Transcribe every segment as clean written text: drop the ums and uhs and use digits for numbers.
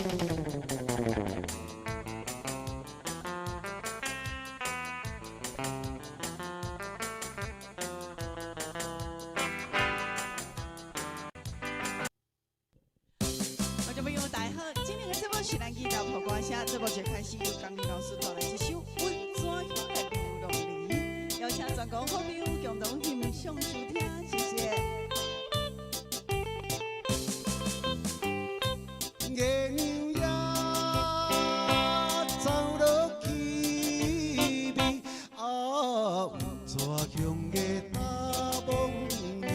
觀眾朋友，大家好，今日的節目是咱去到破歌聲，節目就開始由江林老師帶來這首《溫泉鄉的牛郎兒》，邀請全國好朋友共同欣賞收聽，謝謝。月娘呀，走落去味，啊，溫泉鄉的大夢兒，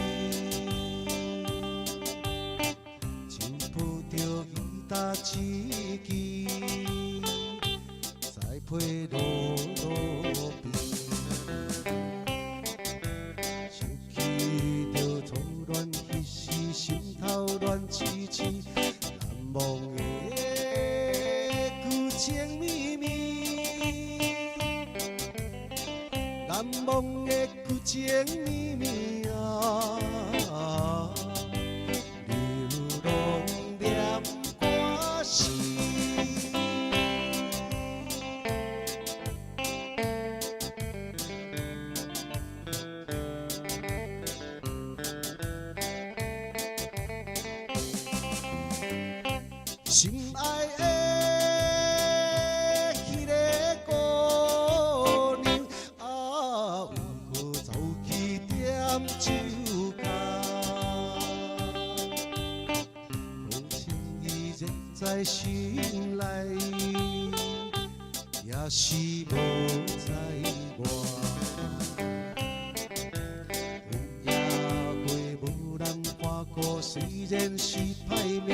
手抱著吉他一支，栽培路路邊，想起著初戀彼時，心頭亂刺刺。難忘的舊情绵綿，難忘的舊情綿綿啊，流浪念歌詞。心愛的彼个姑娘，啊，為何走去踮酒窖？好情意熱在心內，也是無知我。有夜過無人看顧，雖然是歹命。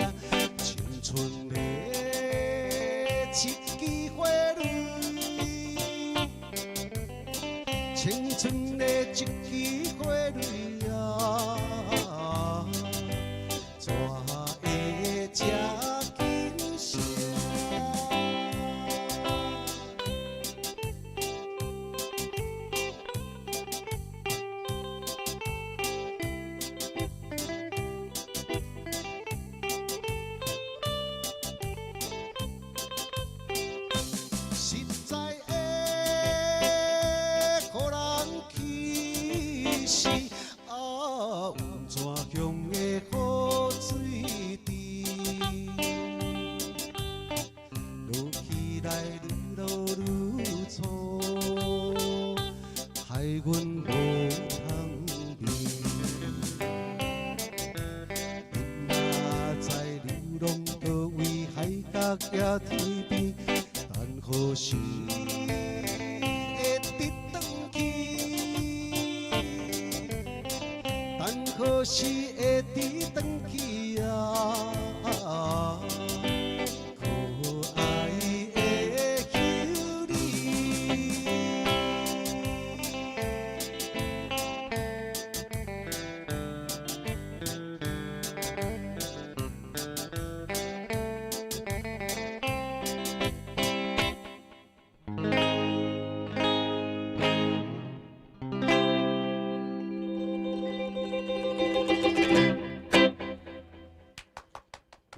青春的一支花蕊，青春的一支花蕊啊，怎會這緊惜？實在會予人起死，啊，溫泉鄉的好水池，落起來愈落愈粗，害阮無通眠。你若知流浪佗位，海角也天邊，等何時會得轉去？等何時會得轉去啊？可愛的休你。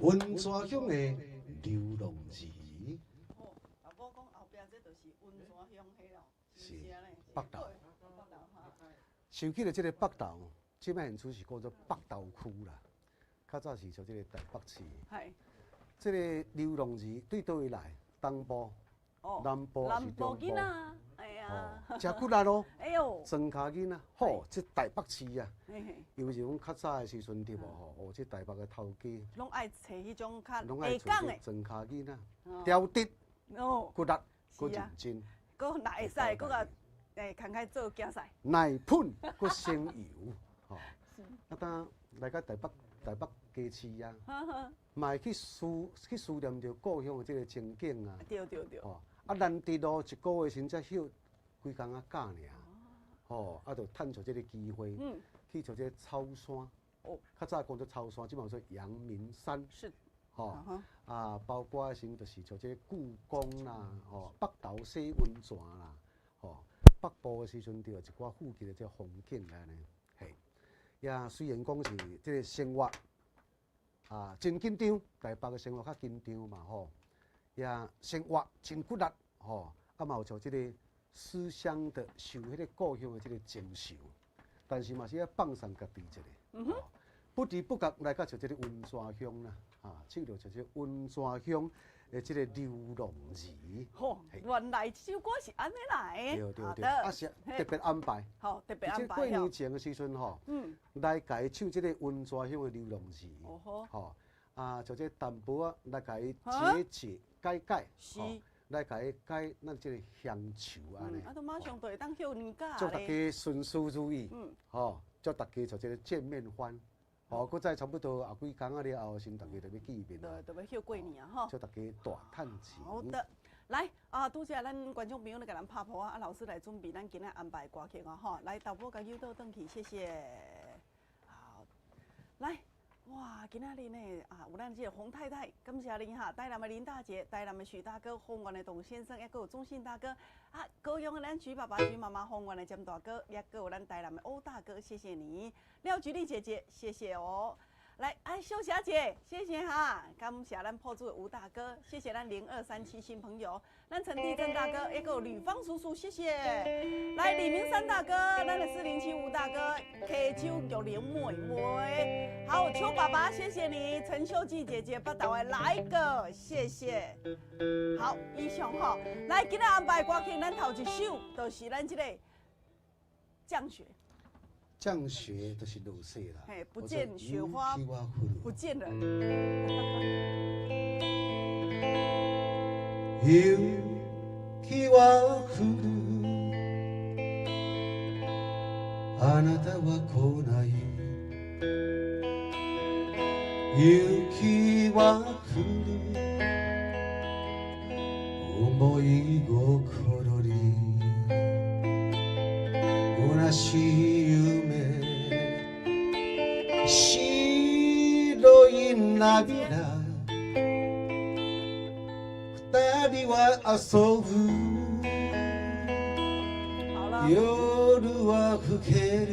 溫泉鄉的流浪兒。哦，老母講後壁這就是溫泉鄉彼咯，是是按呢？北投。北投哈。想起了這个北投，這擺現處是叫做北投區啦，較早是像這个台北市。這个流浪兒對佗位來？東部、南部還是南部中部？囡仔，哎呀，哦，誠骨力咯。哎喲，莊跤囡仔，吼，這台北市啊，嘿嘿。尤其是阮較早的時陣對無吼？哦，這台北的頭家，攏愛揣彼種較攏愛下崗的，揣莊跤囡仔，挑直、骨力、閣認真。閣若會使，閣共牽開做競賽。奶粉閣省油，吼。啊，當來到台北台北街市啊，嘛會去思念著故鄉的這个情景啊。對對對。吼，啊難得咯，一个月先才歇幾工仔假爾，吼，啊，就趁著這个機會，去像這个草山。較早講做草山，這馬說陽明山。吼，啊，包括時就是像這个故宮啦，吼，北投洗溫泉啦，吼，北部的時陣就有一寡附近的這個風景按呢，嘿，也雖然講是這个生活，啊，真緊張，台北的生活較緊張嘛吼，也生活真骨力吼，啊嘛有像這个思鄉的受彼个故鄉的這个情愁，但是嘛是愛放鬆家己一下，不知不覺來到像這个溫泉鄉啦，啊，唱著像這溫泉鄉的這个流浪兒。吼，原來這首歌是按呢來。對對對，啊是特別安排。好，特別安排。過年前的時陣吼，來共伊唱這个溫泉鄉的流浪兒。吼，啊，就這淡薄仔來共伊解解解解，來共伊解咱這个鄉愁按呢。啊，都馬上就會當歇年假。祝大家順遂如意。吼，祝大家就這个見面歡。哦，閣再差不多後幾工仔了後，先大家就欲見面啦。對，就欲歇過年啊，吼。祝大家大趁錢。好的，來啊，拄才咱觀眾朋友咧共咱拍噗仔，啊，老師來準備咱今仔安排歌曲啊，吼，來，導播共誘導轉去，謝謝。好，來，哇，今仔日呢啊，有咱這個洪太太，感謝您哈，台南的林大姐，台南的許大哥，豐原的董先生，抑閣有鍾信大哥，啊，高雄的咱徐爸爸、徐媽媽，豐原的詹大哥，抑閣有咱台南的歐大哥，謝謝你，廖菊麗姐姐，謝謝哦。來，哎，秀霞姐，謝謝哈，感謝咱破主的吳大哥，謝謝咱0237新朋友，咱陳地震大哥，抑閣有呂方叔叔，謝謝。來，李明山大哥，咱的407吳大哥，溪手玉玲妹妹，好，邱爸爸，謝謝你，陳秀季姐姐，北投的來個，謝謝。好，以上吼，來，今仔安排歌曲，咱頭一首就是咱這個降雪。降雪就是落雪啦。嘿，不見雪花，不見人。雪は降る。あなたは來ない。雪は降る。思い心に虛しい夢。白い涙。二人は遊ぶ。夜は更ける。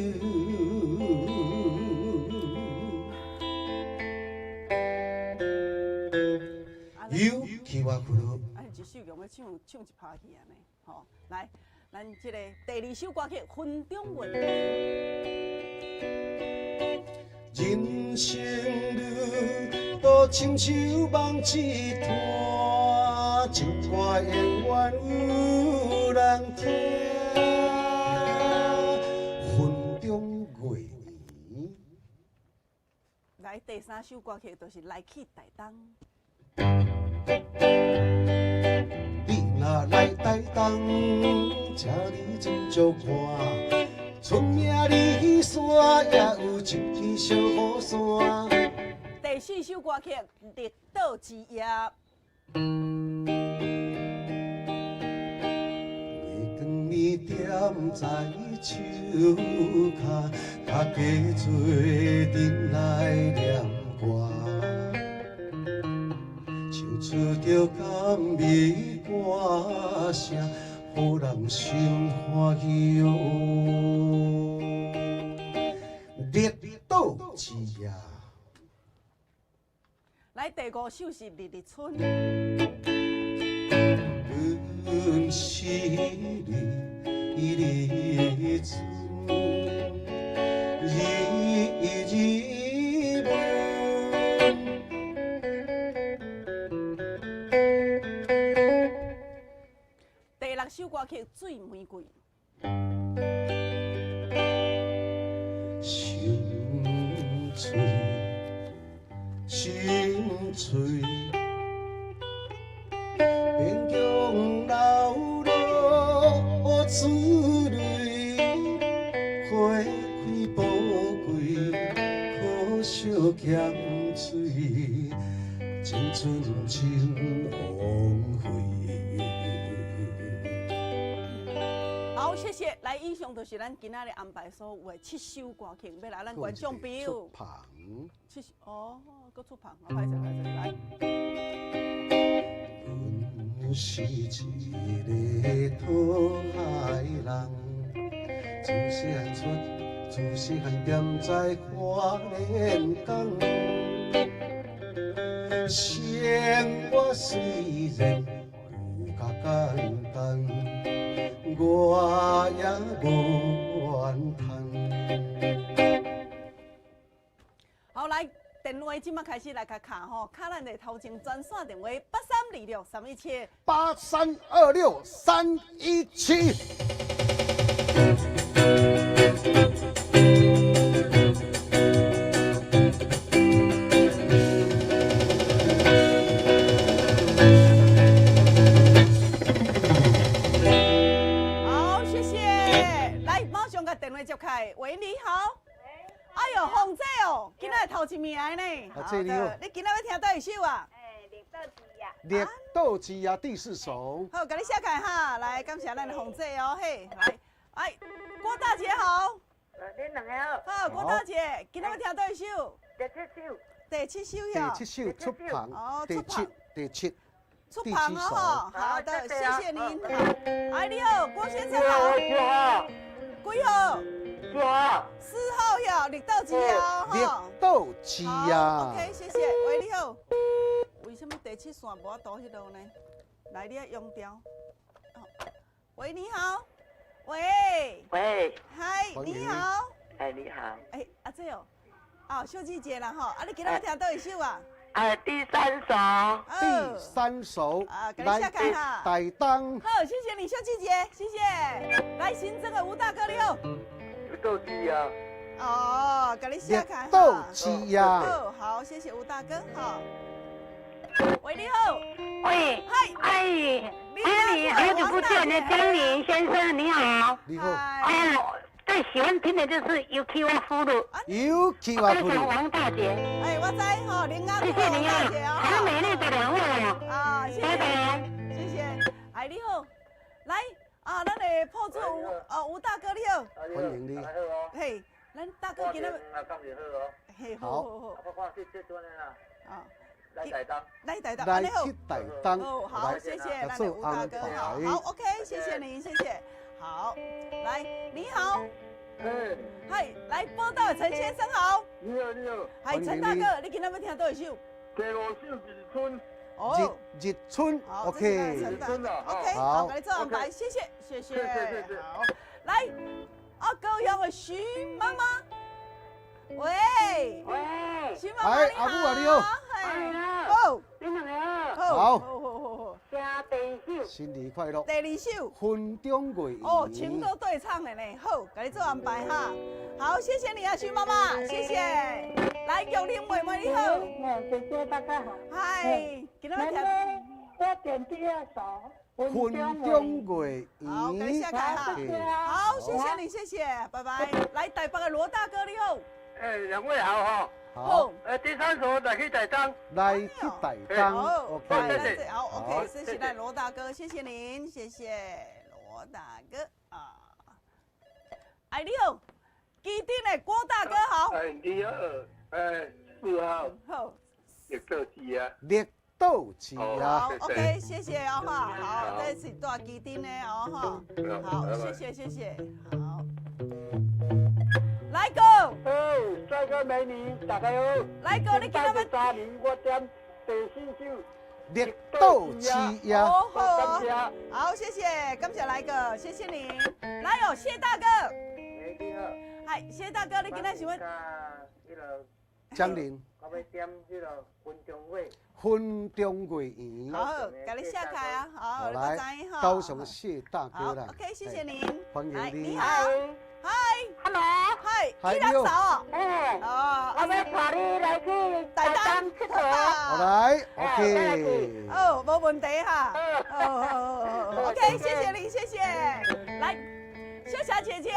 雪は降る。啊，一首用欲唱唱一拍去按呢，吼，來，咱這个第二首歌曲《雲中月》。人生路途親像夢一段，這歌永遠有人聽。雲中月圓。來，第三首歌曲就是來去台東。你若來台東，請你斟酌看，出名驪山也有一支小雨傘。第四首歌曲《綠島之夜》。月光暝踮在樹跤，大家做陣來念歌，唱出著甘美歌聲，予人心歡喜喲。綠島之夜。來，第五首是《日日春》。阮是日日春，日日阮。第六首歌曲《水玫瑰》。心碎，心碎，勉強流落出淚，花開寶貴，可惜欠水，青春真枉費。好，謝謝。來，以上就是咱今仔日安排所有的七首歌曲，欲來咱觀眾朋友。出棚。七首哦，閣出棚，我歹勢歹勢來。阮是一个討海人，自細漢出，自細漢踮在花蓮港。生活雖然有較簡單，我也無怨嘆。好，來電話這馬開始來共敲吼，敲咱的頭前專線電話8326317，8326317。好，謝謝。來，馬上共電話接開。喂，你好。哎喲，鳳姐哦，今仔頭一名的呢。阿姐你好。你今仔欲聽佗一首啊？哎，綠豆枝啊。綠豆枝啊，第四首。好，共你寫開哈，來感謝咱的鳳姐哦，嘿，來，哎，郭大姐好。你兩个好。好，郭大姐，今仔欲聽佗一首？第七首。第七首喲。第七首出棚。哦，第七，第七。出棚哦，好的，謝謝您。哎，你好，郭先生好。幾號？幾號？四號。4號喲，綠豆枝哦，綠豆枝啊。 OK，謝謝。喂，你好。為什麼第七線無法度彼落呢？來，你愛用掉。喂，你好。喂。喂。嗨，你好。哎，你好。哎，阿姐哦，哦，秀姊姐啦吼，啊，你今仔欲聽佗一首啊？哎，第三首。第三首。啊，共你寫開哈。台東。好，謝謝你，秀姊姐，謝謝。來，新增的吳大哥你好。綠豆枝啊。哦，共你寫開。綠豆枝啊。好，好，謝謝吳大哥，好。喂，你好。喂。嗨。哎，哎，好久不見的江林先生，你好。你好。哎，最喜歡聽的就是尤其我俘虜。尤其我俘虜。王大姐。哎，我知吼，林阿謝謝你啊，好美麗的兩位哦。啊，謝謝，謝謝。哎，你好，來啊，咱的鋪主吳哦吳大哥你好。歡迎你。嘿，咱大哥今仔。嘿，好好好。啊。來台東，來台東，來去台東。哦，好，謝謝咱的吳大哥，好，好，OK，謝謝您，謝謝。好，來，你好。嗨，來報道陳先生好。你好，你好。嗨，陳大哥，你今仔欲聽佗一首？第五首日春。哦，日春，OK。日春啊，OK，好，共你做安排，謝謝，謝謝。謝謝。好，來，啊，高雄的徐媽媽。喂。喂。徐媽媽你好。阿母啊，你好。好。你兩个好。好。好好好。聽第二首。新年快樂。第二首。雲中月圓。哦，情歌對唱的呢，好，共你做安排哈。好，謝謝你啊，徐媽媽，謝謝。來，玉玲妹妹你好。姐姐大家好。嗨，今仔欲聽。我點第二首。雲中月圓。好，共你寫開哈。好，謝謝你，謝謝，拜拜。來，台北的羅大哥你好。哎，兩位好哈。好。第三首來去台東。來去台東。好，OK。好，OK，謝謝咱羅大哥，謝謝您，謝謝羅大哥啊。哎，你好，基頂的郭大哥好。哎，你好，哎，4號。好。綠豆枝啊。綠豆枝啊。好，OK，謝謝哦哈。好，這是大基頂的哦哈。好，謝謝，謝謝，好。來哥，哦，帥哥美女，大家好。來哥，你今仔欲三年我點第四首綠豆枝啊。好，好，謝謝，感謝來哥，謝謝你。來哦，謝大哥。你好。嗨，謝大哥，你今仔想欲？江林。我欲點彼个雲中月。雲中月圓。好，共你寫開啊，好，來，高雄謝大哥啦。 OK，謝謝您。歡迎你。你好。嗨，Hello，嗨，你來走哦。哎，哦，我欲帶你來去台東𨑨迌。好來，OK。哦，無問題哈。哦，OK，謝謝你，謝謝。來，秀霞姐姐，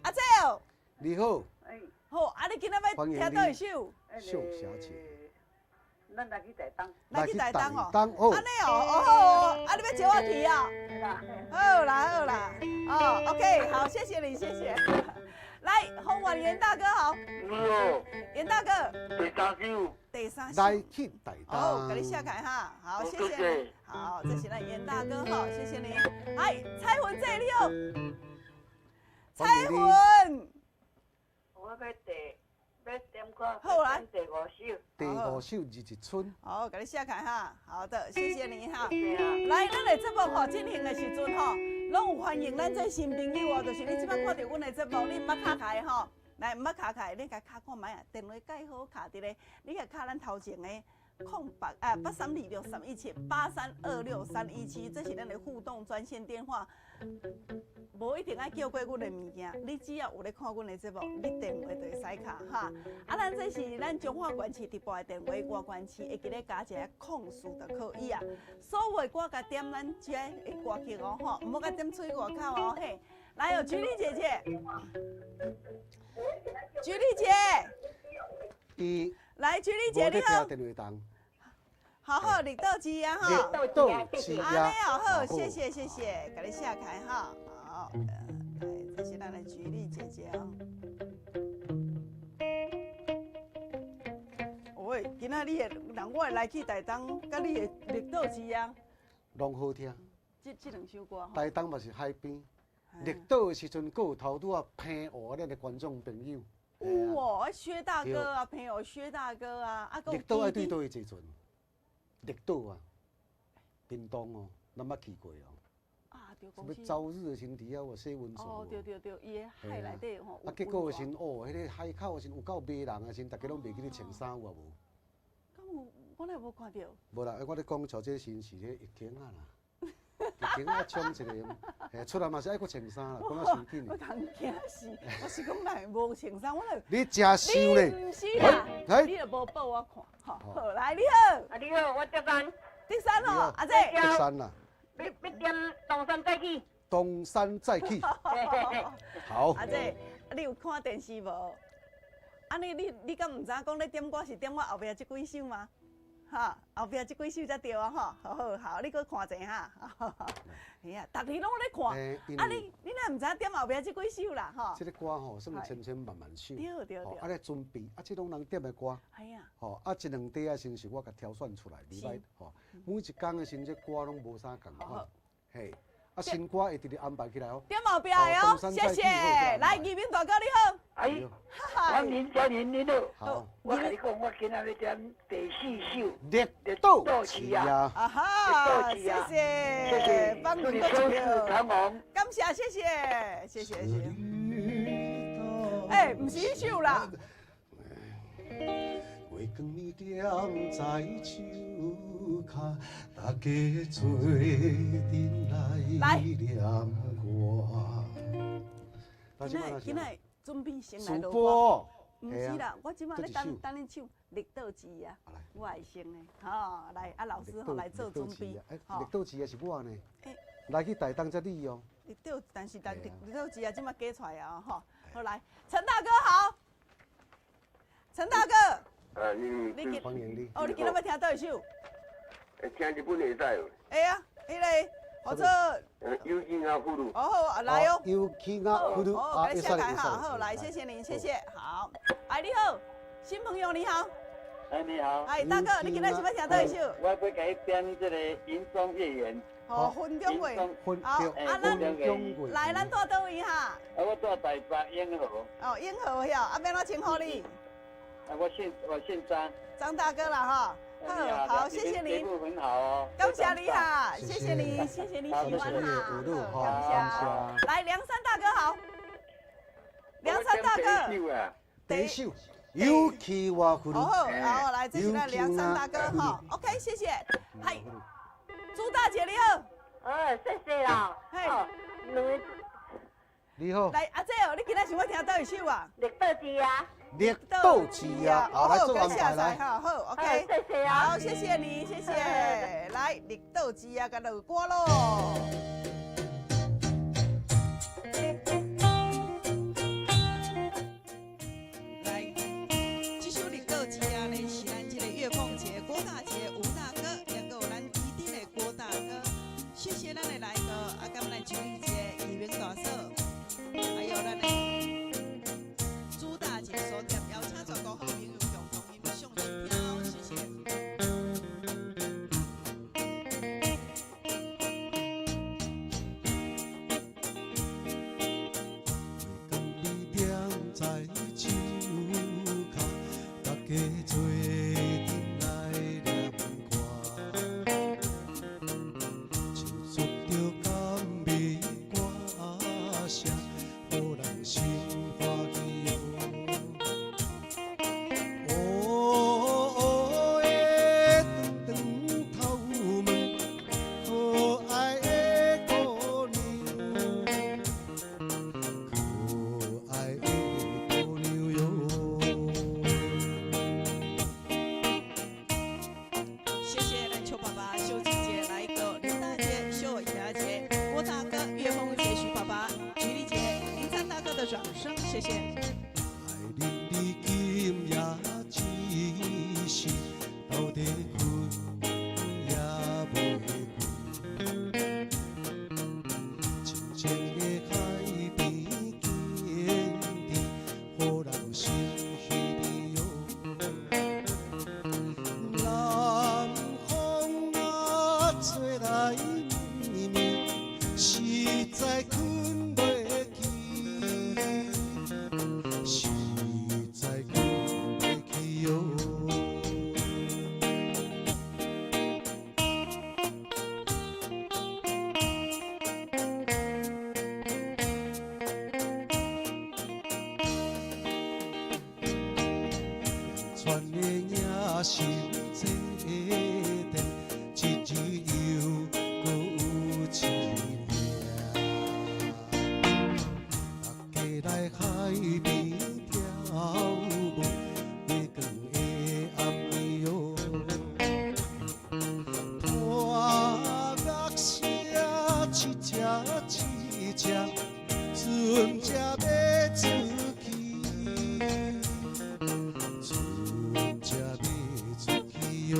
阿姐哦。你好。好，啊，你今仔欲聽佗一首？秀霞姐。咱來去台東。來去台東哦。按呢哦，哦好，啊你欲招我去啊？好啦好啦，哦，OK，好，謝謝你，謝謝。來，洪婉嚴大哥好。你好。嚴大哥。第三首。第三首。來去台東。好，共你寫開哈，好，謝謝。好，這是咱嚴大哥哈，謝謝你。哎，彩雲姐你好。彩雲。我欲第，欲點歌。好來。第五首。第五首日日春。好，共你寫開哈。好的，謝謝你哈。來，咱的節目吼進行的時陣吼，攏有歡迎咱這新朋友哦，就是你這擺看著阮的節目，你毋捌敲開吼，來毋捌敲開，你共敲看覓啊？電話蓋好敲佇咧，你共敲咱頭前的08啊8326317 8326317，這是咱的互動專線電話。無一定愛叫過阮的物件，你只要有咧看阮的節目，你電話就會使敲哈。啊，咱這是咱彰化縣市直播的電話，外縣市會記得加一个空四就可以啊。所有的歌共點咱這的歌曲哦吼，毋好共點出外口哦嘿。來哦，菊麗姐姐，菊麗姐，伊來，菊麗姐你好。電話好好，綠豆枝啊哈，綠豆枝啊，按呢哦好，謝謝謝謝，共你寫開哈。好，來，這是咱的菊麗姐姐哦。喂，今仔你的人，我會來去台東，佮你的綠豆枝啊，攏好聽。這兩首歌。台東嘛是海邊，綠島的時陣，閣有頭拄仔澎湖咱的觀眾朋友。有哦，薛大哥啊，朋友薛大哥啊，啊，綠島愛對佗位坐船？綠島啊，屏東哦，咱捌去過哦。啊，對，啥物朝日的時陣佇遐有洗溫泉。哦，對對對，伊的海內底吼。啊，結果的時陣，哦，彼个海口的時陣有夠迷人的時陣，逐家攏袂記咧穿衫有啊無？敢有？我哪無看著？無啦，我咧講像這時陣是咧疫情啊啦，疫情啊衝一个，嘿，出來嘛是愛閣穿衫啦，講啊傷緊。我通驚死，我是講來無穿衫，我來。你誠想咧？毋是啦，你著無報我看，吼。好，來你好。啊，你好，我德山。德山哦，阿姐。德山啦。欲點東山再起。東山再起。好。阿姐，你有看電視無？按呢，你敢毋知影講咧點歌是點我後壁這幾首嗎？哈，後壁這幾首才對啊！吼，好好好，你閣看者哈。嘿啊，逐日攏咧看。啊，你哪毋知影點後壁這幾首啦？吼。這个歌吼，算千千萬萬首。對對對。啊，咧準備，啊，這攏人點的歌。係啊。吼，啊，一兩塊仔時是我共挑選出來，禮拜吼，每一工的時陣，這歌攏無啥仝款。嘿，啊，新歌會直直安排起來哦。點後壁的哦，謝謝。來，義民大哥你好。哎，我林嘉玲，你好。我共你講，我今仔欲點第四首《綠豆枝啊》。啊哈，謝謝，謝謝，幫祝你收視長虹。感謝，謝謝，謝謝，謝謝。哎，毋是彼首啦。月光暝點在樹跤，大家做陣來念歌。今仔準備先來落歌。毋是啦，我這擺咧等等恁唱《綠豆枝》啊，我會先的，吼，來啊老師吼來做準備。欸，綠豆枝也是我呢。來去台東才你哦。綠豆，但是但綠豆枝啊，這擺加出來啊，吼。好來，陳大哥好。陳大哥。你歡迎你。哦，你今仔欲聽佗一首？會聽日本會使無？會啊，彼个號做。有氣啊，葫蘆。哦好，來哦。有氣啊，葫蘆。好，共你寫開哈，好來，謝謝您，謝謝。好，哎你好，新朋友你好。哎你好。哎大哥，你今仔是欲聽佗一首？我欲共你點這个雲中月圓。哦，雲中月。好，啊咱來，咱住佗位哈？啊我住台北永和。哦，永和遐，啊欲按怎稱呼你？啊我姓張。張大哥啦哈。好，好，謝謝你。節目很好哦。感謝你哈，謝謝你，謝謝你喜歡哈，感謝。來，梁山大哥好。梁山大哥。第一首，有氣我葫蘆。好，好，來，這是咱梁山大哥哈。OK，謝謝。嗨，朱大姐你好。哦，謝謝啦。嘿，你好。來，阿姐哦，你今仔想欲聽佗一首啊？綠豆枝啊。綠豆枝啊，好，來做安排來。好，好，OK，謝謝啊。好，謝謝你，謝謝。來，綠豆枝啊，共落歌囉。來，這首綠豆枝啊呢，是咱這個月鳳姐郭大姐吳大哥，也閣有咱旗津的郭大哥。謝謝咱的來哥，啊，佮咱秋麗姐、義明大嫂，還有咱的朱大姐所點，邀請全國好朋友共同欣賞收聽哦，謝謝。心祭奠，一日又阁有一命。大家來海邊跳舞，月光的暗暝喲。伴樂聲一隻一隻，船只欲出去，船只欲出去喲。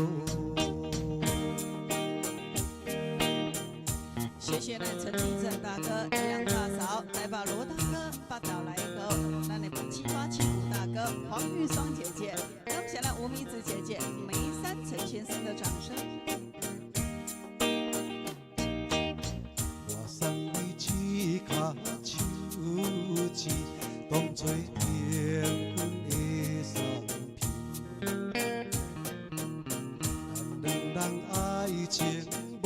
謝謝咱陳立正大哥、宜蘭大嫂、台北羅大哥、北島來哥，咱的787五大哥、黃玉雙姐姐，感謝咱吳米子姐姐、梅三陳先生的掌聲。我送你一跤手指，當作訂婚的送片。咱兩人愛情無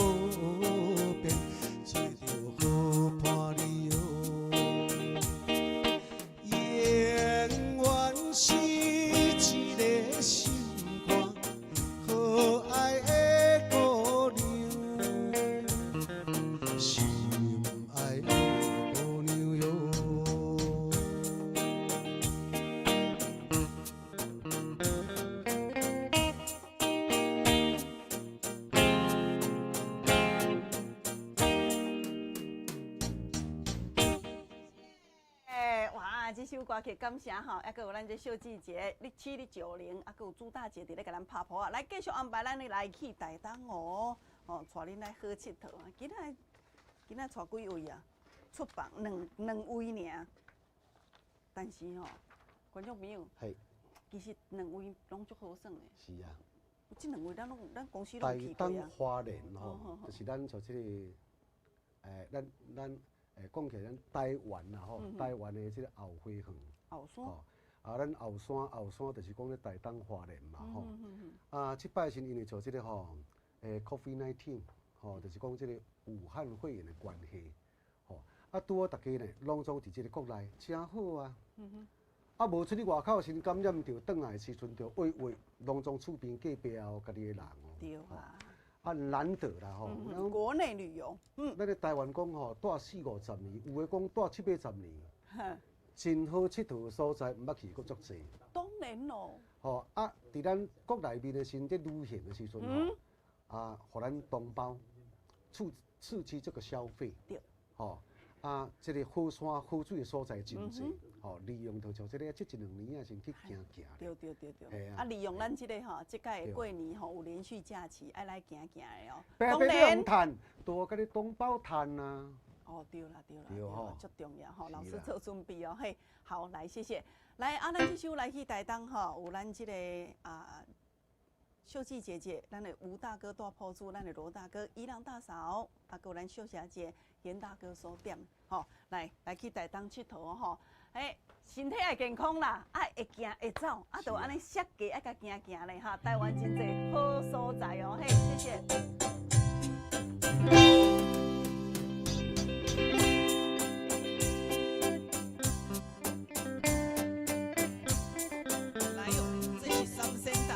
變，找著好伴侶喲。永遠是一个心肝，可愛的姑娘，心愛的姑娘喲。欸，哇！這首歌曲感謝吼，猶閣有咱這秀智姐、6790，啊，閣有朱大姐佇咧共咱拍噗仔。來繼續安排咱的來去台東哦，吼，帶恁來好𨑨迌啊！今仔今仔帶幾位啊？出房兩位爾，但是吼，觀眾朋友，其實兩位攏足好耍的。是啊。這兩位咱攏咱公司攏台去過東啊。花蓮吼，就是咱像這個，咱講起來，咱台灣啦吼，台灣的這個後花園。後山。啊，咱後山後山就是講咧台東花蓮嘛吼。啊，這擺是因為像這個吼，COVID-19 吼，就是講這個武漢肺炎的關係，吼，啊，拄好大家呢，攏總佇這個國內，誠好啊。啊，無出去外口先感染著，轉來的時陣就話話，攏總厝邊隔壁哦，家己的人哦。對啊。啊，難得啦吼。國內旅遊。咱咧台灣講吼，住四五十年，有的講住七八十年，真好𨑨迌的所在，毋捌去過足濟。當然咯。吼啊！佇咱國內面的時陣，佇旅行的時陣吼，啊，予咱同胞刺激這個消費。對。吼啊，這個好山好水的所在真濟，吼，利用著像這個這一兩年啊，先去行行。對對對對。啊，利用咱這個吼，這擺的過年吼有連續假期，愛來行行的哦。白白你毋趁，多共你同胞趁啊。哦，對啦對啦，對吼，足重要吼，老師做準備哦，嘿，好，來謝謝，來啊，咱這首來去台東吼，有咱這個啊秀智姐姐，咱的吳大哥大鋪主，咱的羅大哥、宜蘭大嫂，啊，閣有咱秀霞姐、嚴大哥所點，吼，來來去台東𨑨迌吼，欸，身體愛健康啦，愛會行會走，啊，就按呢設計愛共行行咧哈，台灣真濟好所在哦，嘿，謝謝。來哦，這是三仙台。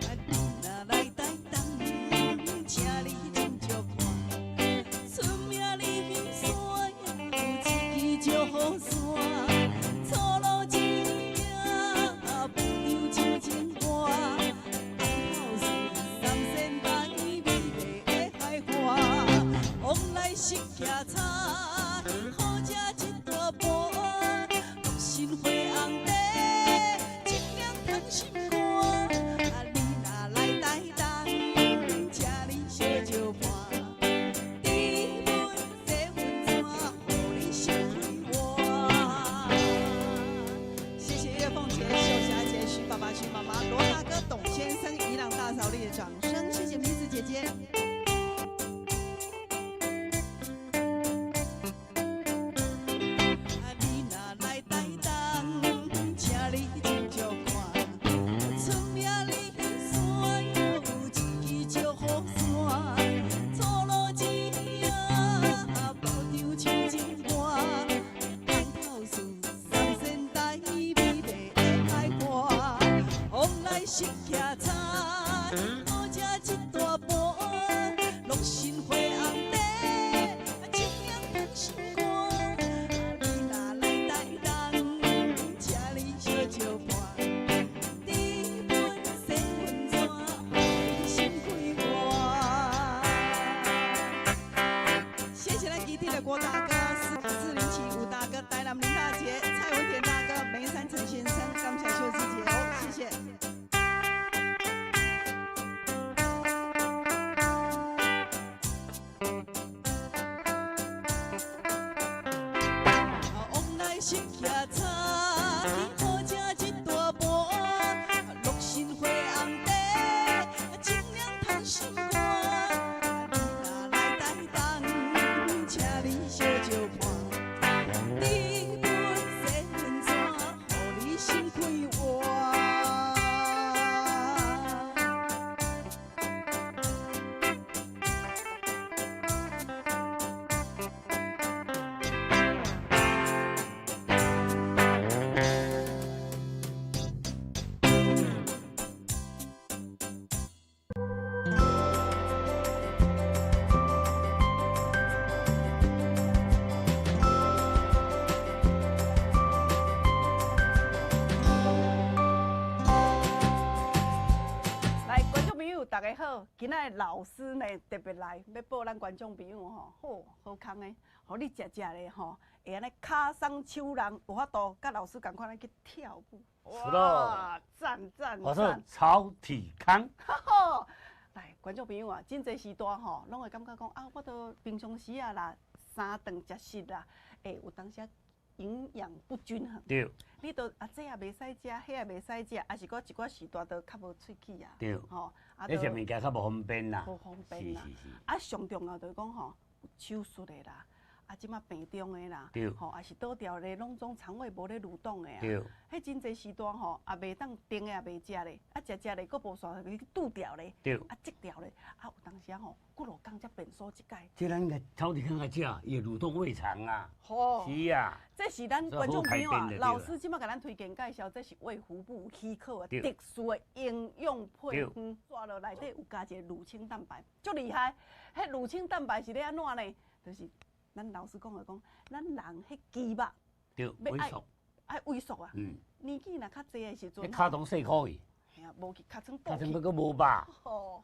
啊，你若來台東，請你斟酌看，出名的米山有一支石虎山，粗魯一影，不由真情歌。红透水三仙台美麗的海岸，往來食徛茶，好食一大盤。木心花紅茶，一領通心肝。啊，你若來台東，請你相招伴。甜阮洗温泉，予你心快活。謝謝葉鳳姐、秀霞姐、徐爸爸、徐媽媽、羅大哥、董先生、宜蘭大嫂你的掌聲，謝謝米子姐姐。食徛餐，好食一大盘，鹿心花红茶，清凉汤心肝。你若来台东，请你小石伴，甜阮洗温泉，予你心快活。谢谢咱基地的郭大哥、四零七吴大哥、台南林大姐、蔡文田大哥、梅山陈先生，感谢秀芝姐哦，谢谢。往来食徛餐，好食一大盘，鹿心花红茶，清凉汤心肝。你若来台东，请你小石伴，甜阮洗温泉，予你心快活。来，观众朋友，大家好！今仔日老师呢特别来，欲报咱观众朋友吼，好好康的，予你食食咧吼，会按呢跤鬆手人有法度，佮老师仝款咧去跳舞。是咯，赞赞我说草体康。来，观众朋友啊，真济时段吼，拢会感觉讲啊，我都平常时啊啦，三顿食食啦，欸，有当时营养不均衡。对。你都啊，这也袂使食，彼也袂使食，啊是阁一寡时段都较无喙齿啊。对。吼，啊，你食物件较无方便啦。无方便啦。是是是。啊，上重要就是讲吼，有手术的啦，啊，这马病中的啦，吼，也是倒掉咧，拢总肠胃无咧蠕动的啊。对。彼真济时段吼，也袂当甜的也袂食咧，啊，食食咧，阁无煞去拄掉咧，啊，积掉咧，啊，有当时吼，几落工才便所一摆。这咱个草体康来食，伊会蠕动胃肠啊。吼。是啊。这是咱观众朋友啊，老师这马共咱推荐介绍，这是卫福部许可的特殊的营养配方，刷落内底有加一个乳清蛋白，足厉害。彼乳清蛋白是咧按怎呢？就是咱老师讲的讲，咱人彼肌肉，对，萎缩，爱萎缩啊。年纪若较济的时阵，跤蹼细箍去，嘿啊，无去尻川尻川阁无肉，吼，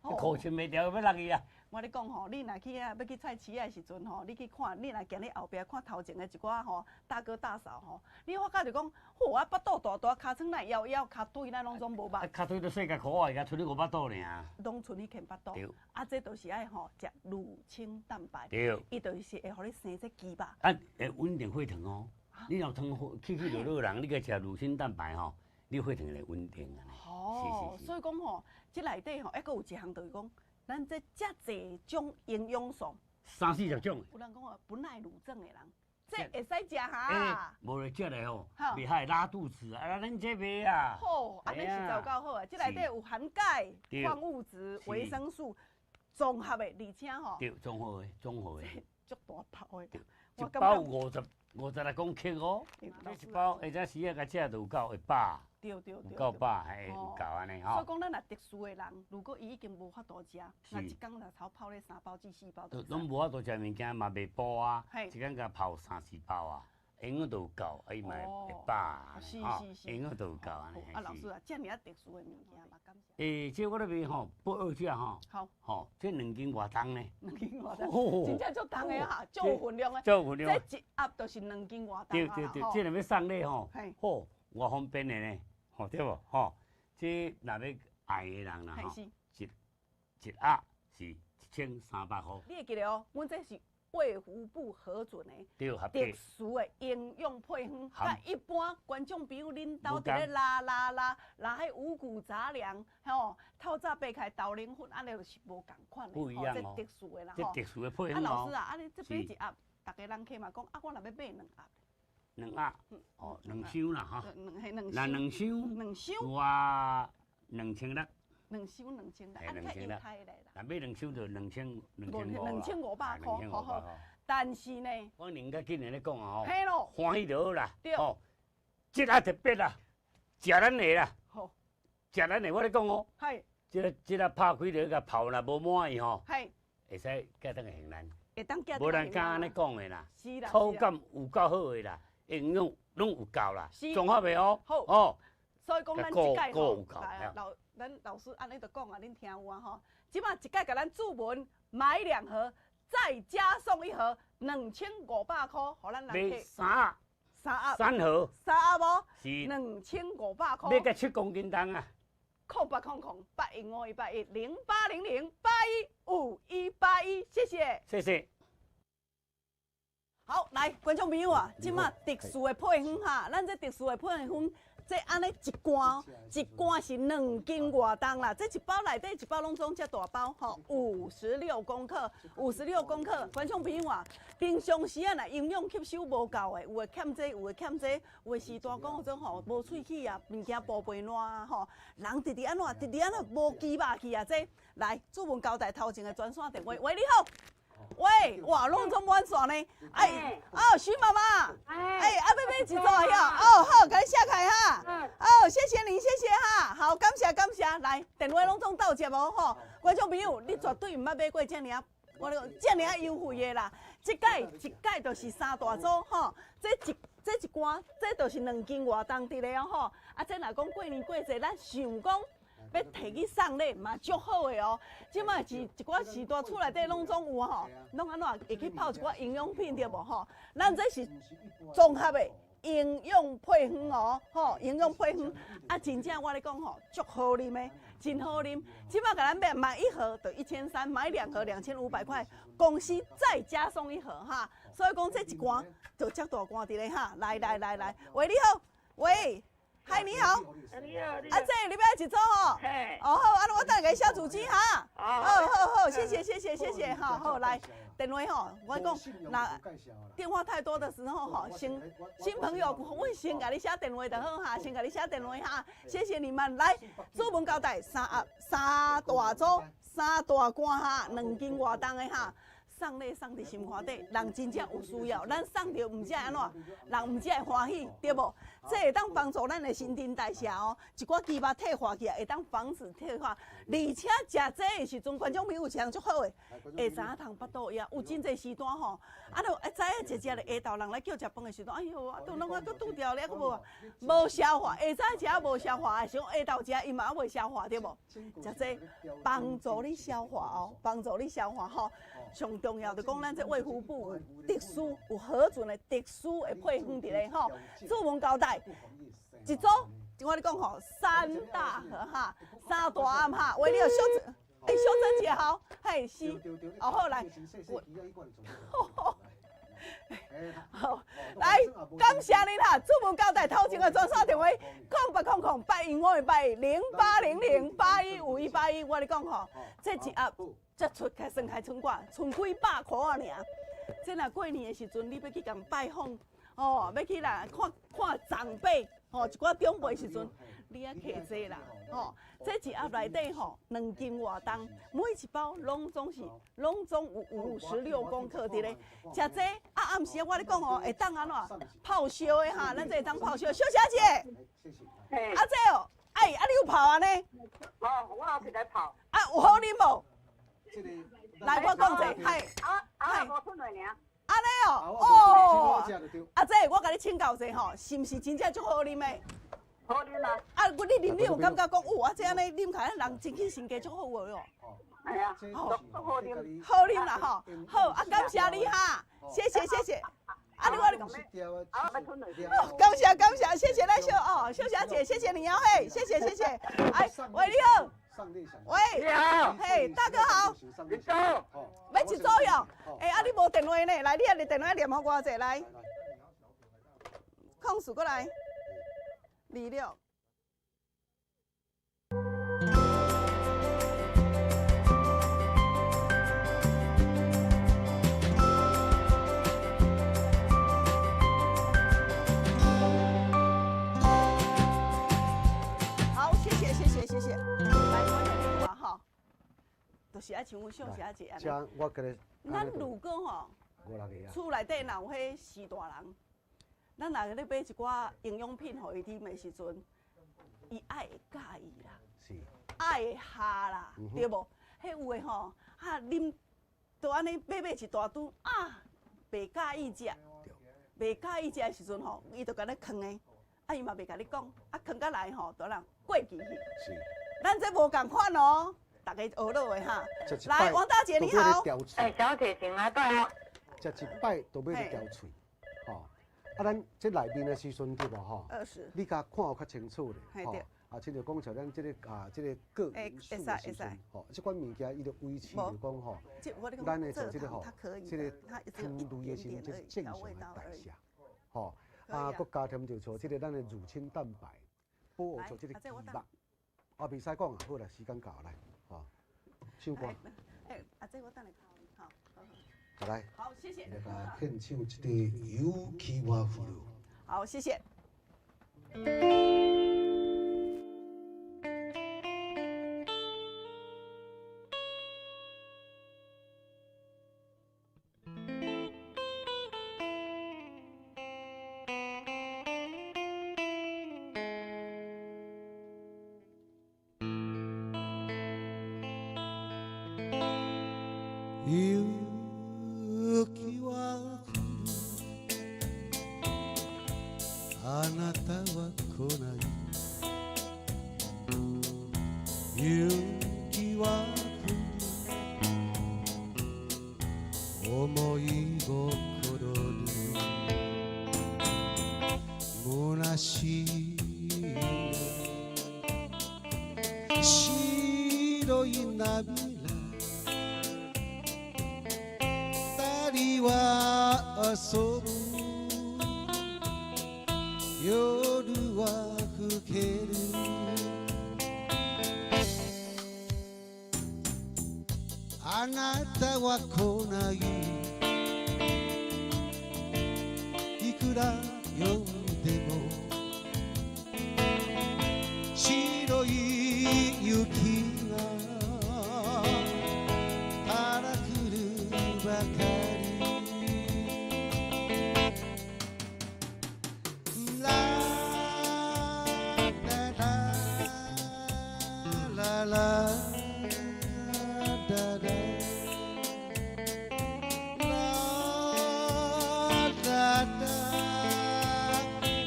裤穿袂牢，欲落去啊。我咧讲吼，你若去遐欲去菜市仔的时阵吼，你去看，你若行咧后壁看头前的一寡吼大哥大嫂吼，你发觉就讲，吼啊，腹肚大大，尻川若枵枵，跤腿咱拢总无肉。啊，跤腿都细甲箍仔，伊共剩你无腹肚尔。拢剩你牵腹肚。对。啊，这就是爱吼食乳清蛋白。对。伊就是会予你生这肌肉。啊，会稳定血糖哦。你若糖起起落落人，你共食乳清蛋白吼，你血糖会稳定啊。哦，所以讲吼，这内底吼，还阁有一项就是讲。咱这遮济种营养素，三四十种。有人讲哦，不耐乳症的人，这会使食哈？无咧食咧吼，袂害拉肚子啊！咱这袂啊。好，按呢实在有够好啊！这内底有含钙、矿物质、维生素，综合的，而且吼。对，综合的，综合的。足大包的。一包56公克哦，这一包下早时仔共食就有够会饱。对对对，有够饱，嘿，有够按呢吼。所以讲，咱若特殊的人，如果伊已经无法度食，那一工若头泡咧三包至四包，拢无法度食物件嘛袂补啊，一工共泡三四包啊，营养都有够，啊伊嘛会饱啊，是是是，营养都有够按呢。啊，老师啊，遮尔啊特殊的物件嘛，感谢。欸，这我咧卖吼，不二价吼，好，吼，这2斤外重呢？2斤外重，真正足重的哈，足有分量的。足有分量。这一盒就是2斤外重。对对对，这若欲送礼吼，好，偌方便的呢，吼对无吼？这若欲爱的人啦吼，一盒是1300箍。你会记得哦，阮这是卫福部核准的，特殊的营养配方，佮一般观众朋友恁兜伫咧拉拉拉拉彼五谷杂粮，吼，透早爬起来豆奶粉，按呢就是无仝款的，不一样哦，这特殊的啦，吼，这特殊的配方啊，老师啊，按呢这买一盒，逐家人客嘛讲，啊，我若欲买两盒。两盒，哦，两箱啦，哈，那两箱，两箱，哇，2600。两箱2600，啊，你较优待咧啦。若买两箱就2500 2500箍，好好。但是呢，我另较紧咧讲啊，吼，欢喜就好啦，对，吼，这盒特别啦，食咱的啦，好，食咱的，我咧讲哦。这个拍开就共泡，若无满意吼，会使寄转来还咱。会当寄。无人敢按呢讲的啦。是啦。口感有够好的啦，营养拢有够啦，综合的哦。好。哦。所以讲咱这届吼，咱老师按呢就讲啊，恁听有啊吼。这摆一届共咱注文买两盒，再加送一盒，2500箍，予咱人客。三盒。三盒。三盒。三盒无？是。2500箍。买甲7公斤重啊！ 08008151810800815181，谢谢。谢谢。好，来观众朋友啊，这摆特殊的配方哈，咱这特殊的配方。这按呢一罐，一罐是2斤外重啦。这一包内底一包拢总遮大包吼，56公克，56公克。观众朋友啊，平常时啊，若营养吸收无够的，有的欠这，有的欠这，有的时大讲种吼，无喙齿啊，物件补袂烂啊吼。人直直按怎，直直按怎无肌肉去啊？这来，主文交代头前的专线电话，喂，你好。喂，哇，拢总满线呢！哎，哦，徐妈妈，哎，啊，欲买一组啊？哦，好，共你写开哈。哦，谢谢你，谢谢哈。好，感谢感谢。来，电话拢总斗接哦吼。观众朋友，你绝对毋捌买过遮尔，我讲遮尔优惠的啦。这届一届就是3大组吼，这一罐，这就是2斤外重伫咧哦吼。啊，这若讲过年过节，咱想讲。欲提去送礼嘛，足好的哦。这摆是一寡时代厝内底拢总有吼，拢按怎会去泡一寡营养品对无吼？咱这是综合的营养配方哦，吼，营养配方啊，真正我咧讲吼，足好啉的，真好啉。这摆共咱买买一盒就1300，买2盒2500块，公司再加送一盒哈。所以讲这一罐就遮大罐伫咧哈。来来来来，喂，你好，喂。嗨，你好。你好，阿姐，你欲爱一组吼？哦好，啊，我等下共你写住址哈。好好好，谢谢谢谢谢谢，好好来电话吼，我讲那电话太多的时候吼，先新朋友，我先共你写电话就好哈，先共你写电话哈，谢谢你们来，主文交代三盒三大组三大罐哈，2斤外重的哈。送礼送伫心肝底，人真正有需要，咱送著毋只会按怎，人毋只会欢喜，对无？这会当帮助咱的新陈代谢哦，一寡肌肉退化起来，会当防止退化。而且食这的时阵，观众朋友有一项足好的，会知影通腹肚枵，有真济时段吼，啊，就会知影食食咧，下昼人来叫食饭的时阵，哎哟，啊，都拢啊阁拄掉咧，阁无无消化，下早食无消化的时阵，下昼食伊嘛未消化，对无？食这帮助你消化哦，帮助你消化吼，上重要就讲咱这卫福部有特殊有核准的特殊的配方伫咧吼，主文交代一组，我咧讲吼，3大盒哈，3大盒哈，为了小哎小珍姐好，嘿是，哦好来，好来感谢你啦，主文交代头前的专线电话0800 815181 0800 815181，我咧讲吼，这一盒。才出开算开剩寡，剩几百箍仔尔。这若过年的时阵，你欲去共拜访，哦，欲去啦看看长辈，吼，一寡长辈时阵，你爱摕这啦，吼，这一盒内底吼2斤外重，每一包拢总是拢总有56公克伫咧。食这啊，暗时我咧讲哦，会当按怎泡烧的哈，咱这会当泡烧。小小姐，啊这哦，哎，啊你有泡按呢？无，我有起来泡。啊，有好啉无？来，我讲者，嗨，啊，无吞落尔。按呢哦，哦，阿姐，我共你请教者吼，是毋是真正足好啉的？好啉啊！啊，你啉你有感觉讲，哦，啊这按呢啉起来，人精气神加足好个哟。系啊，好啉，好啉啦吼，好啊，感谢你哈，谢谢谢谢。啊，你我你感谢感谢，谢谢咱小哦，小小姐，谢谢你哦嘿，谢谢谢谢。哎，喂，你好。喂，你好，嘿，大哥好，一组，欲一组哟，哎，啊，你无电话呢？来，你啊，你电话念予我者来，控诉过来，26。好，谢谢，谢谢，谢谢。就是爱像阮小霞姐按呢。咱如果吼，厝内底若有彼序大人，咱若咧买一寡营养品予伊啉的时阵，伊愛會佮意啦，愛會合啦，對無？彼有的吼，啊啉，都按呢買一大堆啊，袂佮意食，袂佮意食的時陣吼，伊就共你囥的，啊伊嘛袂共你講，啊囥甲來吼，就人過期去。咱這無仝款哦，逐家學落的哈。來，王大姐你好。欸，小姐請來對哦。食一擺都欲咧調喙，吼。啊，咱這內面的時陣對無吼？你共看有較清楚咧，吼。啊，親像講像咱這個啊，這個鉻元素的時陣，吼，這款物件伊就維持就講吼，咱的做這個吼，這個糖類的時陣，這是正常的代謝，吼。啊，閣加添就像這個咱的乳清蛋白，保護做這個肌肉。啊，袂使講啊，好啦，時間到來，吼，唱歌。欸，啊，這我等下好，好來。好，謝謝。來共獻唱這個雪は降る。好，謝謝。雪は降るあなたは来ない雪は降る思い心に虚しい白い涙二人は遊ぶ夜は更けるあなたは来ないいくら呼んでも白い雪がただ降るばかりラララララララ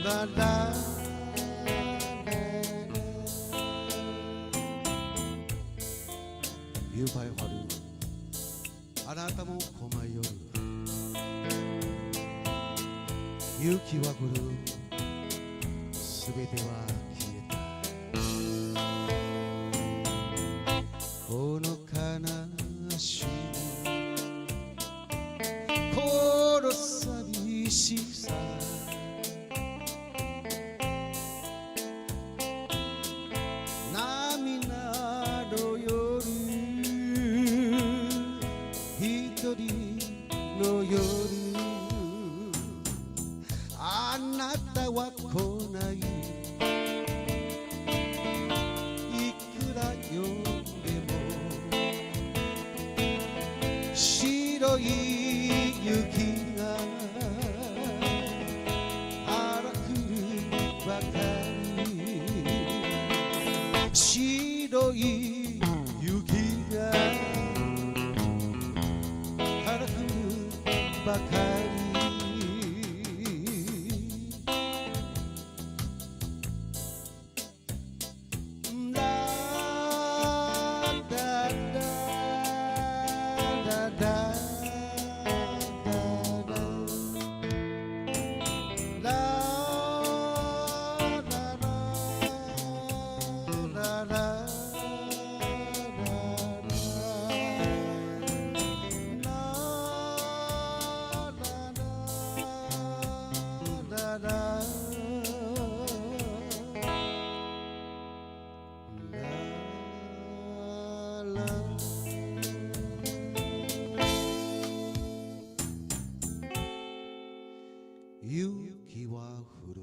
ララ夕は降るあなたも来まい夜雪は降るすべては消えたこの悲しみこの寂しさ涙の夜一人の夜あなたは来ないいくら呼んでも白い雪が荒くばかり白い雪が荒くばかりララララララララ雪は降る。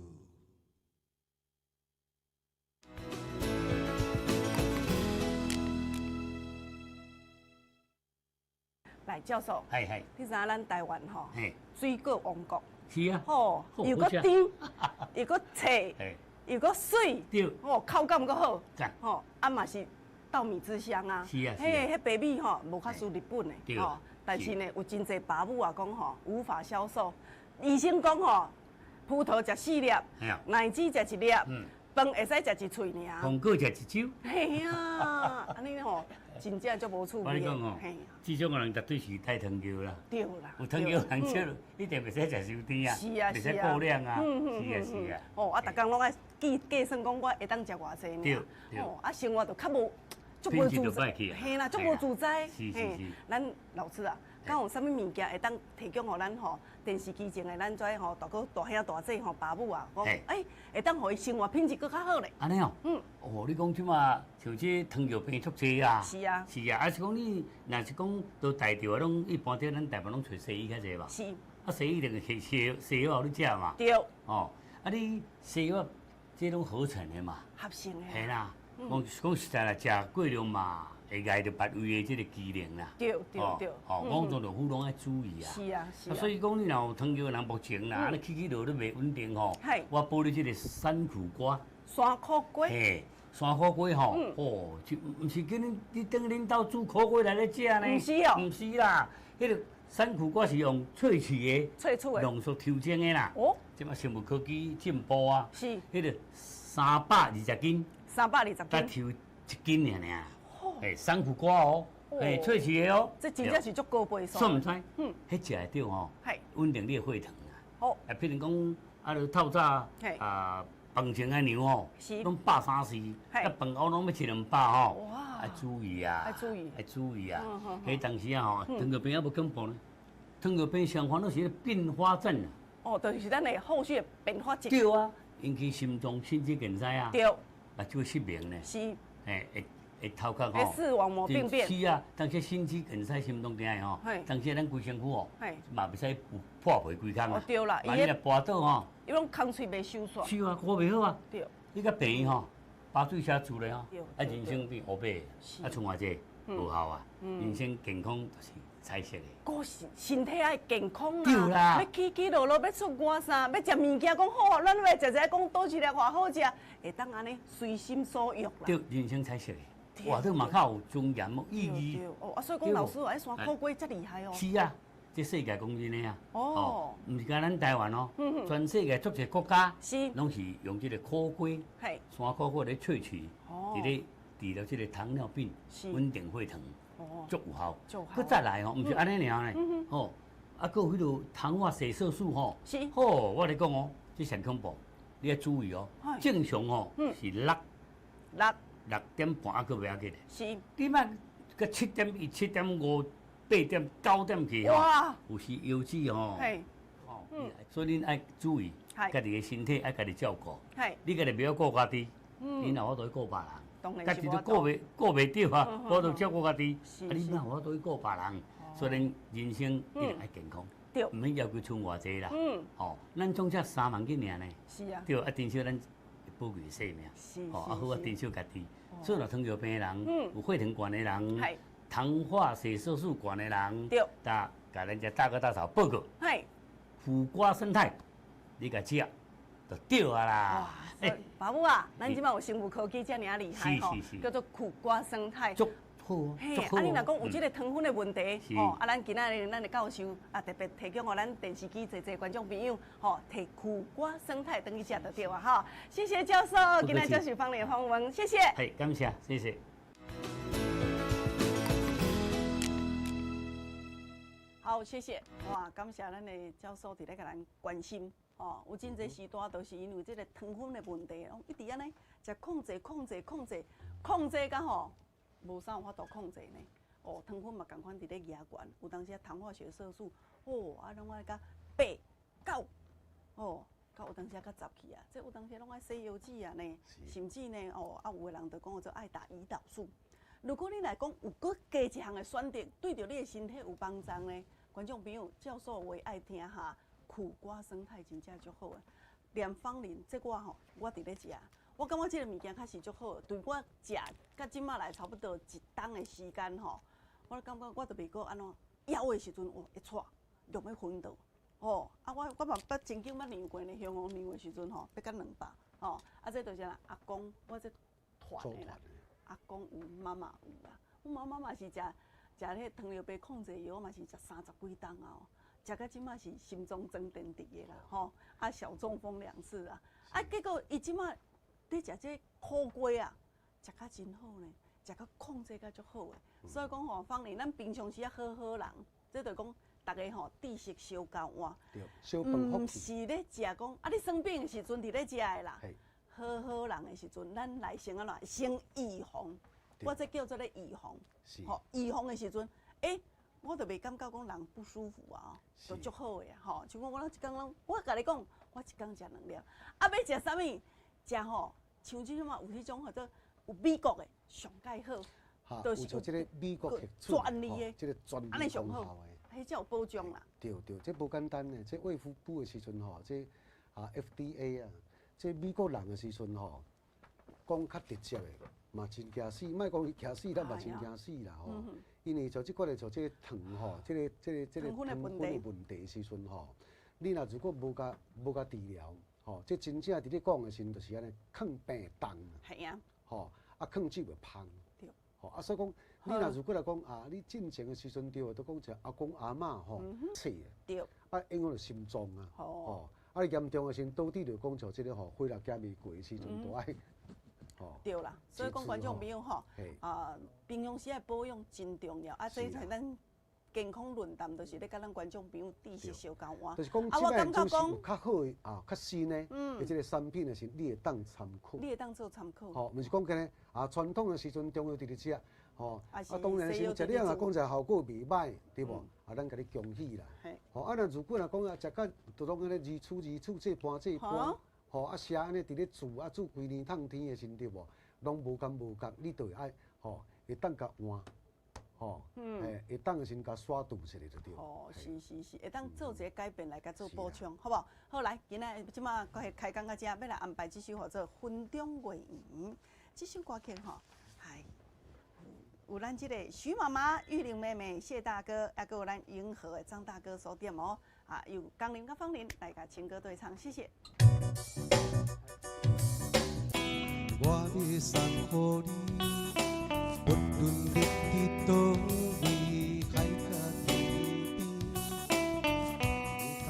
來，教授，你知影咱台灣吼，水果王國，是啊，吼，又閣甜，又閣脆，又閣媠，對，哦，口感閣好，讚，吼，啊嘛是稻米之鄉啊，是啊，嘿，彼白米吼無較輸日本的，吼，但是呢，有真濟爸母啊講吼無法銷售，醫生講吼，葡萄食四粒，奶子食一粒，飯會使食一喙爾，紅果食一周，嘿啊，按呢吼，真正足無趣味。我跟你講吼，這種人絕對是太糖尿啦。對啦，有糖尿人吃，一定袂使食傷甜啊，是啊，袂使過量啊，是啊是啊。哦，啊，逐工攏愛計計算講我會當食偌濟爾。對對。哦，啊，生活就較無，足無自在。嘿啦，足無自在。是是是。咱老師啊，敢有啥物物件會當提供予咱吼？電視機前的咱這吼大哥大兄大姐吼爸母啊，講欸會當予伊生活品質閣較好咧。按呢哦，嗯，哦，你講這馬像這糖尿病足濟啊，是啊，是啊，啊是講你若是講都帶著啊，攏一般這咱台灣攏揣西醫較濟吧？是。啊，西醫一定是西西藥予你食嘛。對。哦，啊你西藥這攏合成的嘛。合成的。嘿啦，講講實在啦，食過量嘛。會礙著別胃的這個機能啦，對對對，哦，五臟六腑攏愛注意啊。是啊是啊。所以講，你若有糖尿人目前啦，按呢起起落落袂穩定吼，我補你這個山苦瓜。山苦瓜。嘿，山苦瓜吼，哦，就毋是叫恁你等恁兜煮苦瓜來咧食呢？毋是哦。毋是啦，彼個山苦瓜是用萃取的，萃取的，濃縮抽精的啦。哦。這馬生物科技進步啊。是。彼個320斤。 320斤。才抽一斤爾爾。欸，山苦瓜哦，欸，萃取的哦，這真正是足高倍數。煞毋知，嗯，彼食會著吼，穩定你的血糖啦。好，啊，譬如講，啊，著透早啊，飯前愛量吼，攏130，啊，飯後攏欲100-200吼。哇！愛注意啊，愛注意，愛注意啊。彼當時啊吼，糖尿病猶無恐怖呢，糖尿病相反攏是併發症啊。哦，就是咱的後續的併發症。對啊，引起心臟、心肌梗塞啊。對。目睭失明呢。是。欸，會。會頭殼吼，視網膜病變。是啊，當時心肌梗塞、心臟病的吼，當時咱規身軀哦，嘛袂使有破皮規空啊。對啦，伊若跋倒吼，伊攏空喙袂收煞。是啊，顧袂好啊。對。你到病院吼，麻醉車住咧吼，啊人生變烏白，啊賰偌濟無效啊，人生健康就是彩色的。閣是身體愛健康啊。對啦。欲起起落落，欲出外啥，欲食物件，講好，咱欲食食講佗一粒偌好食，會當按呢隨心所欲啦。對，人生彩色的。哇，這嘛較有尊嚴、有意義。哦，啊，所以講老師，哎，山苦瓜遮厲害哦。是啊，這世界講真的啊。哦。毋是干咱台灣哦，全世界足濟國家，攏是用這個苦瓜、山苦瓜來萃取，佇咧治療這個糖尿病、穩定血糖，足有效。閣再來吼，毋是按呢爾呢，吼，啊，閣有彼个糖化血色素吼，是。吼，我咧講哦，這上恐怖，你愛注意哦。正常吼是6。6。 6.5啊，閣袂要緊。是。你莫閣7.1、7.5、8.9點去吼。哇！有時腰子吼。嘿。哦。所以恁愛注意，家己的身體愛家己照顧。嘿。你家己袂曉顧家己，你哪有法度去顧別人？當然家己都顧袂著啊，無法度照顧家己。啊，你哪有法度去顧別人？所以人生一定愛健康。對。毋免要求賰偌濟啦。嗯。吼，咱總才3萬幾爾呢。是啊。對，啊，珍惜咱寶貴的生命。是。吼，啊好啊，珍惜家己。所以，糖尿病的人，有血糖懸的人，糖化血色素懸的人，對，共咱遮大哥大嫂報告，苦瓜胜肽，你共食就對啊啦。哇，爸母啊，咱這馬有生物科技遮爾啊厲害吼，叫做苦瓜胜肽。足好，嘿，啊，你若講有這個糖分的問題，吼，啊，咱今仔日咱的教授啊，特別提供予咱電視機濟濟觀眾朋友，吼，提苦瓜胜肽轉去食就對啊，哈。謝謝教授，今仔接受芳玲訪問，謝謝。嘿，感謝，謝謝。好，謝謝。哇，感謝咱的教授佇咧共咱關心，吼，有真濟時段都是因為這個糖分的問題，攏一直按呢，食控制、控制、控制、控制到吼。無啥有法度控制呢，哦，糖分嘛仝款佇咧額懸，有當時啊糖化血色素，哦，啊攏愛甲8、9，哦，到有當時啊較10去啊，這有當時攏愛洗腰子啊呢，甚至呢，哦，啊有的人就講做愛打胰島素。如果你來講有閣加一項的選擇，對著你的身體有幫助呢，觀眾朋友，教授話愛聽哈，苦瓜胜肽真正足好的，連芳玲這我吼，我佇咧食。我感覺這個物件確實足好，對我食到這馬來差不多一冬的時間吼，我感覺我都袂閣按怎枵的時陣，哦，會掣，用欲昏倒，吼，啊，我嘛捌曾經捌量過呢，雄黃量的時陣吼，欲到200，吼，啊，這就是阿公，我這傳的啦。阿公有，媽媽有啦。阮媽媽嘛是食食彼糖尿病控制藥，嘛是食三十幾冬啊，食到這馬是心臟裝電池的啦，吼，啊小中風兩次啊，啊結果伊這馬佇食這苦瓜啊，食甲真好呢，食甲控制甲足好的。所以講吼，芳玲，咱平常時啊好好人，這就講逐家吼知識相交換，毋是咧食講啊，你生病的時陣佇咧食的啦。好好人的時陣，咱來先按怎？先預防，我這叫做咧預防。吼，預防的時陣，欸，我就袂感覺講人不舒服啊，就足好的吼。像講我一工攏，我共你講，我一工食兩粒，啊，欲食啥物？食吼，像這種嘛，有彼種號做有美國的上蓋好，就是有這个美國的專利的，這个專利上好的，彼才有保障啦。對對，這無簡單呢。這衛福部的時陣吼，這啊 FDA 啊。這美國人的時陣吼，講較直接的嘛真驚死，莫講伊驚死，咱嘛真驚死啦吼。因為就這款的就這个糖吼，這个糖分的問題時陣吼，你若如果無共治療，吼，這真正佇咧講的時陣就是按呢，抗病重。係啊。吼，啊抗酒會芳。對。吼，啊所以講，你若如果來講啊，你進前的時陣對，都講一阿公阿嬤吼，切。對。啊，影響著心臟啊。吼。啊！嚴重的時陣，到底就講像這個吼，血壓減未過的時陣，都愛吼。對啦，所以講觀眾朋友吼，啊，平常時的保養真重要。啊，這是咱健康論壇，就是咧佮咱觀眾朋友知識相交換。就是講，啊，我感覺講有較好的啊，較新的，的這个產品的時，你會當參考。你會當做參考。吼，毋是講干呢啊，傳統的時陣中藥佇咧食。吼，啊，當然是食了若講者效果袂䆀，對無？啊，咱共你恭喜啦。吼，啊，若如果若講啊，食甲就攏按呢二處二處這盤這盤，吼，啊，寫按呢佇咧煮啊煮規年冬天的時陣，對無？攏無感無覺，你就會愛吼，會當共換，吼，會當的時陣共刷除一下就對。哦，是是是，會當做一个改變來共做補充，好無？好來，今仔這馬開講到這，欲來安排這首號做《雲中月圓》這首歌曲吼，係。有咱這个徐媽媽、玉玲妹妹、謝大哥，抑閣有咱銀河的張大哥所點哦。啊，由江玲佮芳玲來共情歌對唱，謝謝。我欲送予你，不論你佇佗位，海角天邊，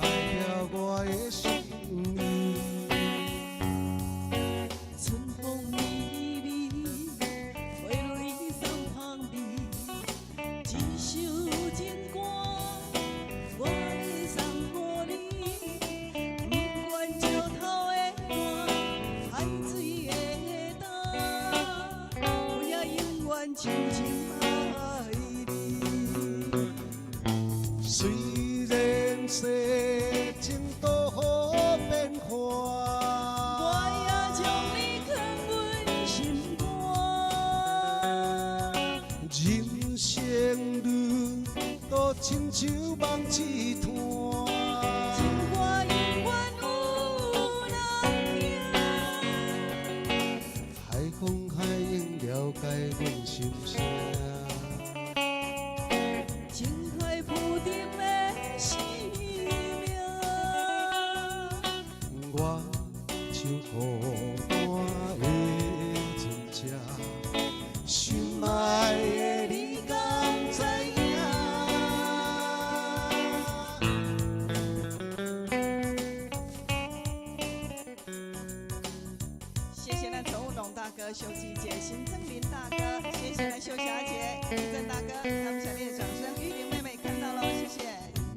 代表我的心意。春風微微，花蕊送芳味，一首情歌，我欲送予你。不管石頭的爛，海水的干，我也永遠深深愛你。雖然世情多變幻，我也將你囥阮心肝。人生路途親像夢一段。情歌永遠有人聽。海風海湧了解阮心聲。情海浮沉的生命。我像孤單的船隻，心愛的你敢知影？謝謝咱陳武龍大哥、蕭姊姐、邢正林大哥，謝謝咱秀霞姐、李正大哥，感謝你的掌聲，玉玲妹妹看到囉，謝謝。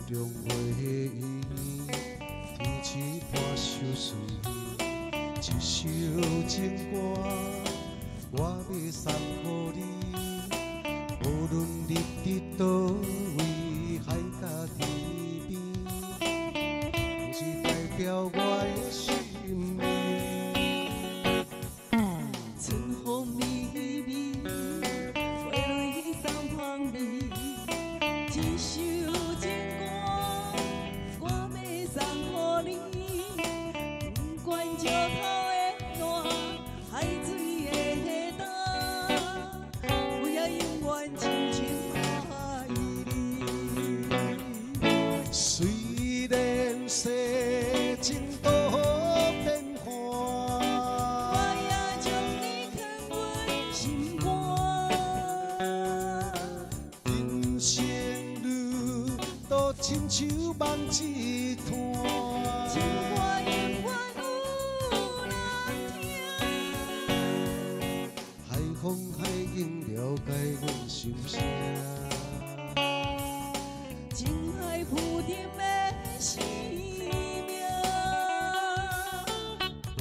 中月圓，天星伴相隨，一首情歌，我欲送予你。無論你佇佗位，海角天邊，是代表我的心意。春風微微，花蕊送芳味，一首情歌，我欲送予你。不管石頭的爛，海水的干，我也永遠深深愛你。雖然世情多變幻，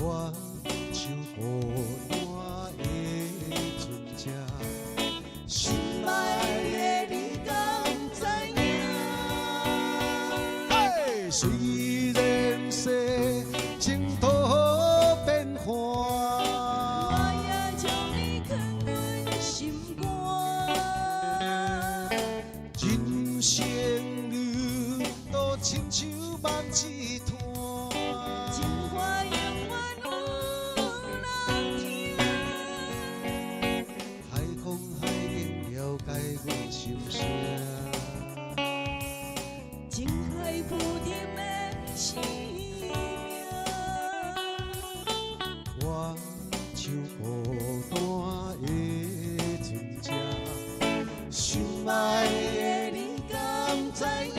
我像孤單的船隻，心愛的你敢知影？嘿，雖然說情途變幻，我也將你囥阮心肝。人生路途親像夢一段。情話永遠有人聽。海空海景了解阮心聲。情海浮沉的生命。我像孤單的船隻，心愛的你敢知影？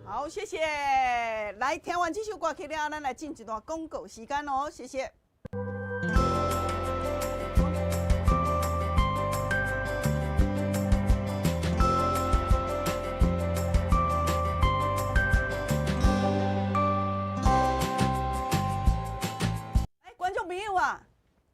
好，謝謝。來，聽完這首歌曲了，咱來進一段廣告時間哦，謝謝。哎，觀眾朋友啊，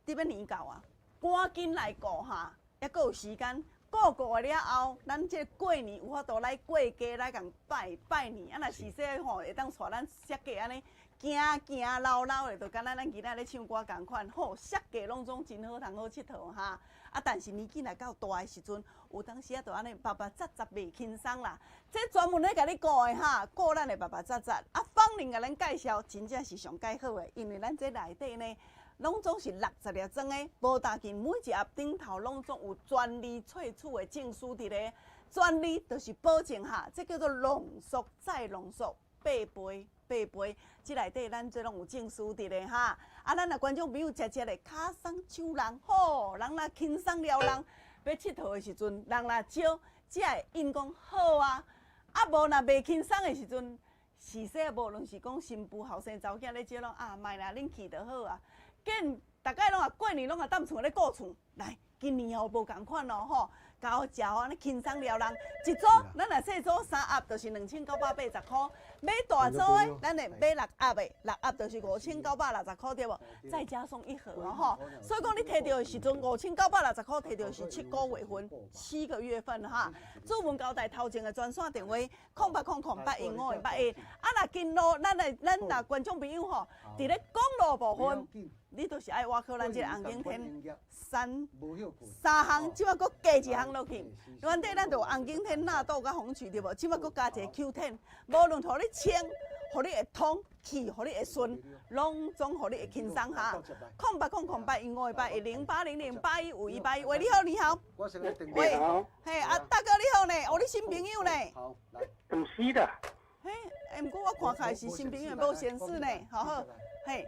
佇欲年到啊，趕緊來顧哈，猶閣有時間。顧顧了後，咱這個過年有法度來過家來共拜拜年，啊，若是說吼，會當帶咱設計按呢行行溜溜的，就敢若咱囡仔咧唱歌仝款，吼，設計攏總真好通好𨑨迌哈。啊，但是年紀若夠大的時陣，有當時啊，就按呢白白雜雜袂輕鬆啦。這專門咧共你顧的哈，顧咱的白白雜雜。啊，芳齡共咱介紹，真正是上蓋好的，因為咱這內底呢，攏總是60粒裝的，無大件，每一盒頂頭攏總有專利萃取的證書佇咧。專利就是保證哈，這叫做濃縮再濃縮，8倍8倍。這內底咱這攏有證書佇咧哈。啊，咱若觀眾朋友食食咧，跤鬆手人好，人若輕鬆了人，欲𨑨迌的時陣，人若招，才會應講好啊。啊，無若袂輕鬆的時陣，是說無論是講新婦後生查某囝咧招攏啊，莫啦，恁去就好啊。見逐擺攏啊過年攏啊踮厝咧顧厝，來今年哦無仝款哦吼，共食予按呢輕鬆了人。一組咱若細組三盒就是2980箍，買大組的咱會買6盒的，6盒就是5960箍對無？再加送一盒哦吼。所以講你提著的時陣5960箍提著是7個月份，7個月份哈。主文交代頭前的專線電話0800081581。啊，若近路咱的咱若觀眾朋友吼，佇咧公路部分。你就是愛倚靠咱這個紅景天三項，這擺閣加一項落去。原底咱就有紅景天、納豆佮紅曲對無？這擺閣加一個 Q10，無論予你清，予你會通，氣予你會順，攏總予你會輕鬆哈。0800815810 800815181，喂，你好，你好。喂，嘿，啊，大哥你好呢，哦，你新朋友呢？毋是啦。嘿，欸，毋過我看起來是新朋友，無顯示呢，好好，嘿。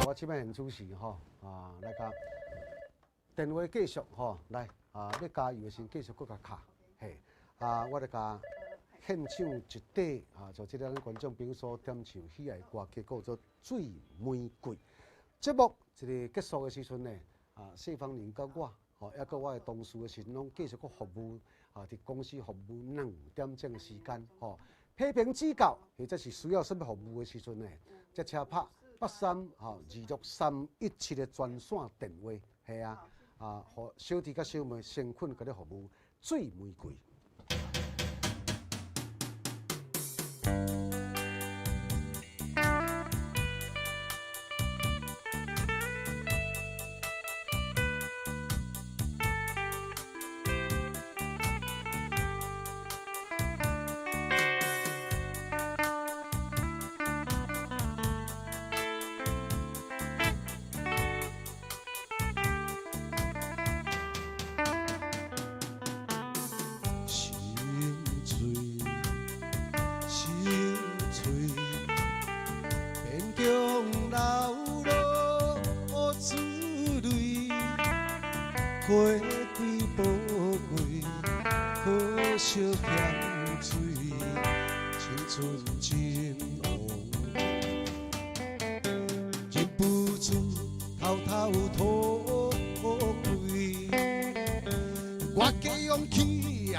我這擺現主持吼，啊，來共電話繼續吼，來啊，欲加油的時陣繼續閣共敲，嘿，啊，我來共獻唱一短啊，就這個咱觀眾朋友所點唱喜愛的歌曲，叫做《水玫瑰》。節目一個結束的時陣呢，啊，謝芳玲佮我，吼，抑閣我的同事的時陣，攏繼續閣服務，啊，佇公司服務2點鐘的時間，吼，批評指教，或者是需要啥物服務的時陣呢，才請拍83吼26317的專線電話，係啊，啊，予小弟佮小妹誠懇佮你服務，水玫瑰。心醉，心花开宝贵，可惜欠水，青春真枉费，认不出偷偷土开。我加勇气，也